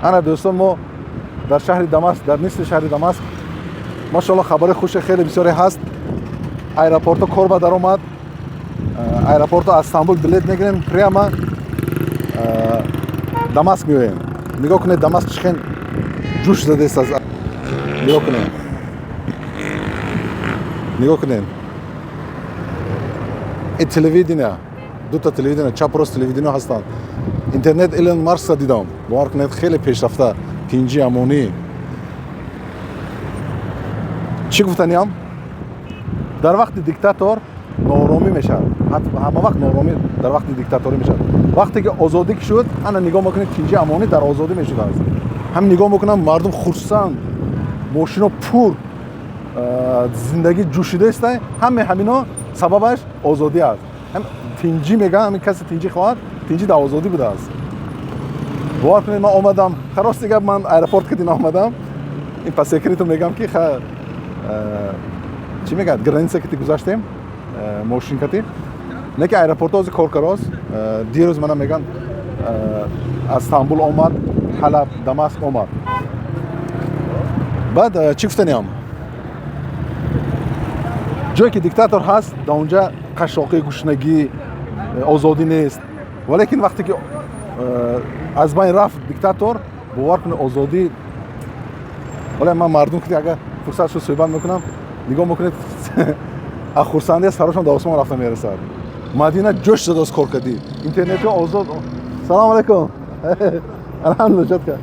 Ана, дӯстон, мо дар шаҳри Дамаск, дар нисфи шаҳри Дамаск. Машоалло, хабари хуше хеле бисёре ҳаст. Аэропорто кор ба даромад. Аэропорто аз Стамбул билет мегирем, прямо Дамаск меоем. Нигоҳ кунед, Дамаск чӣ хел ҷӯш задааст аз. Нигоҳ кунед, нигоҳ кунед, ин телевидения, дута телевидения, чап, рост телевидения ҳастанд. Интернет Илон Маскса дидам, бовар кунед, хеле пешрафта, тинҷӣ, амонӣ. Чӣ гуфтаниям? Дар вақти диктатор нооромӣ мешавад, ҳама вақт нооромӣ дар вақти диктаторӣ мешавад. Вақте ки озодӣ ки шуд, ана нигоҳ мекунед, тинҷӣ, амонӣ дар озодӣ мешудааст. Ҳам нигоҳ мекунам, мардум хурсанд, мошино пур, зиндагӣ ҷӯшидааст. Ҳаме ҳамино сабабаш озодӣ аст. Тинҷӣ мегӯям, ҳамин касе тинҷӣ хоҳад, тинҷӣ дар озодӣ будааст. Бовар кунед, ман омадам, рости гап, ман аэропорт кадин омадам. Ин по секрету мегӯям, ки чӣ мегӯяд, граница кати гузаштем, мошин кати, не ки аэропорт ҳозир кор карост. Дирӯз мана мегӯянд, аз Стамбул омад, Ҳалаб, Дамаск омад. Баъд чӣ гуфтаниям? Ҷое ки диктатор ҳаст, дар онҷа қашшоқӣ, гушнагӣ, озодӣ нест. Валекин вақте ки аз байн рафт диктатор, бовар кунед, озодӣ. Вале ман мардум ки агар фурсат шуд, суҳбат мекунам. Нигоҳ мекунед, аз хурсандия сарошон дар осмон рафта мерасад. Мадина ҷӯш задааст, кор кардӣ, интернетҳо озод. Салому алайкум, алҳамдулилла, чётко.